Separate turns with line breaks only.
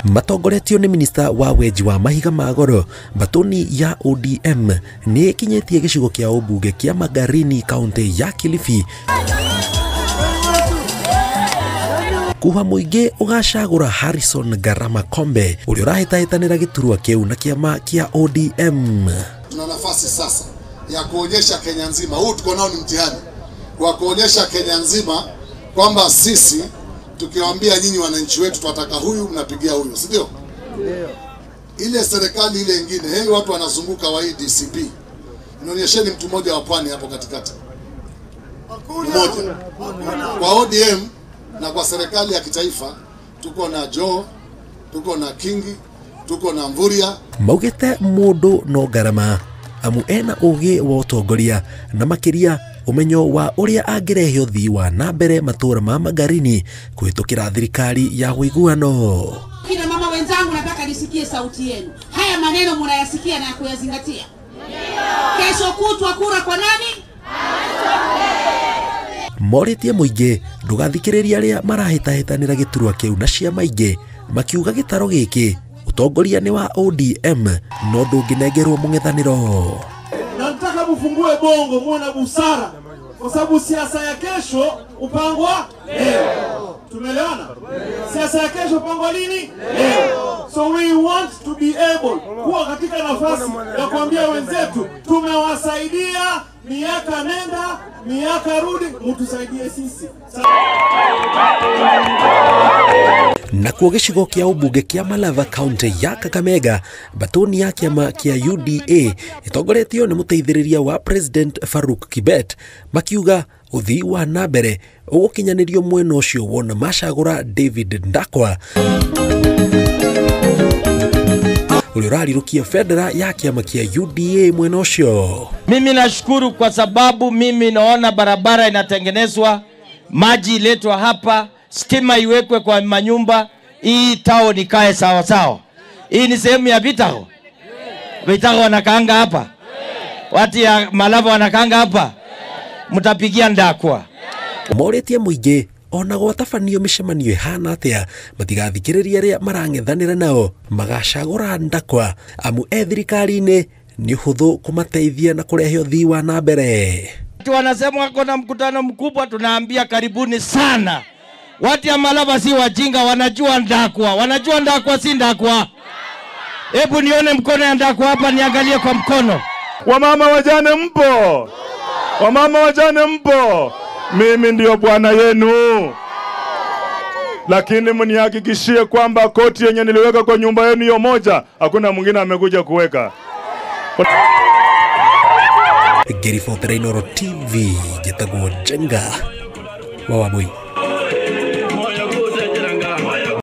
Matongoretio nĩ minista wa wenji wa mahiga ma goro batoni ya ODM nĩ ĩkinyĩtie gĩcigo kĩa ũmbunge kĩa Magarini kaunti ya Kilifi kuha mũingĩ ũgacagũra Harrison Garama Kombe ũrĩa ũrahĩtahĩtanĩra gĩturwa kĩu na kĩama kĩa ODM.
Tuna nafasi sasa ya kuonyesha Kenya nzima, huu tuko nao ni mtihani wa kuonyesha Kenya nzima kwamba sisi tukiwaambia nyinyi wananchi wetu tunataka huyu, mnapigia huyu, si ndio? Ndio. Ile serikali ile nyingine, hey, watu wanazunguka wa DCP. Nionyesheni mtu mmoja wa pwani hapo katikati. Mmoja. Kwa ODM na kwa serikali ya kitaifa tuko na Joe, tuko na Kingi, tuko na Mvurya.
Maugite mundu no Garama amu ena ugi wa utongoria na makiria umenyo wa uria angirehe uthii wa na mbere matura ma Magarini kuhitukira thirikari ya uiguano.
Kina mama wenzangu, nataka nisikie sauti yenu. Haya maneno mnayasikia na kuyazingatia? Kesho kutwa kura kwa nani?
Moritie muingi ndugathikiriria aria marahĩtahĩtanĩra gĩturwa kĩu na ciama ingĩ makiuga gĩtaro gĩkĩ utongoria nĩ wa ODM no ndũngĩnengerwo mũng'ethanĩro.
Nataka mufungue bongo, muwe na busara, kwa sababu siasa ya kesho upangwa leo. Tumeelewana? Siasa ya kesho upangwa lini? Leo. So we want to be able kuwa katika nafasi ya kuambia wenzetu tumewasaidia miaka nenda miaka rudi, mtusaidie sisi.
Nakuo gĩcigo kĩa ũmbunge kĩa Malava kaunti ya Kakamega batoni ya kĩama kĩa UDA ĩtongoretio nĩ mũteithĩrĩria wa President Farouk Kibet makiuga ũthii wa na mbere ũgũkinyanĩrio mwena ũcio wona macagũra David Ndakwa ũrĩa ũrarirũkia bendera ya kĩama kĩa UDA mwena ũcio.
Mimi nashukuru kwa sababu mimi naona barabara inatengenezwa, maji iletwa hapa, stima iwekwe kwa manyumba, hii town ikae sawa sawa. Hii ni sehemu ya Vitago. Vitago wanakaanga hapa. Watu ya Malava wanakaanga hapa. Mtapigia Ndakwa.
Moretie mũingĩ ona gwatabanio mĩcemanio ĩhana atĩa matigathikĩrĩria arĩa marang'ethanĩra nao magacagũra Ndakwa amu e thirikari-inĩ nĩ ũhũthũ kũmateithia na kũrehe ũthii wa na mbere.
Watu wanasema wako na mkutano mkubwa, tunaambia karibuni sana. Watu ya Malava si wajinga, wanajua Ndakwa. Wanajua Ndakwa si Ndakwa. Hebu nione mkono ya Ndakwa hapa, niangalie kwa mkono.
Wamama wajane mpo? Wamama wajane mpo? Mimi ndio bwana yenu. Lakini mnihakikishie kwamba koti yenye niliweka kwa nyumba yenu hiyo moja, hakuna mwingine amekuja kuweka.
Ngeri for Inooro TV, njĩtagwo Njenga wa Wambui.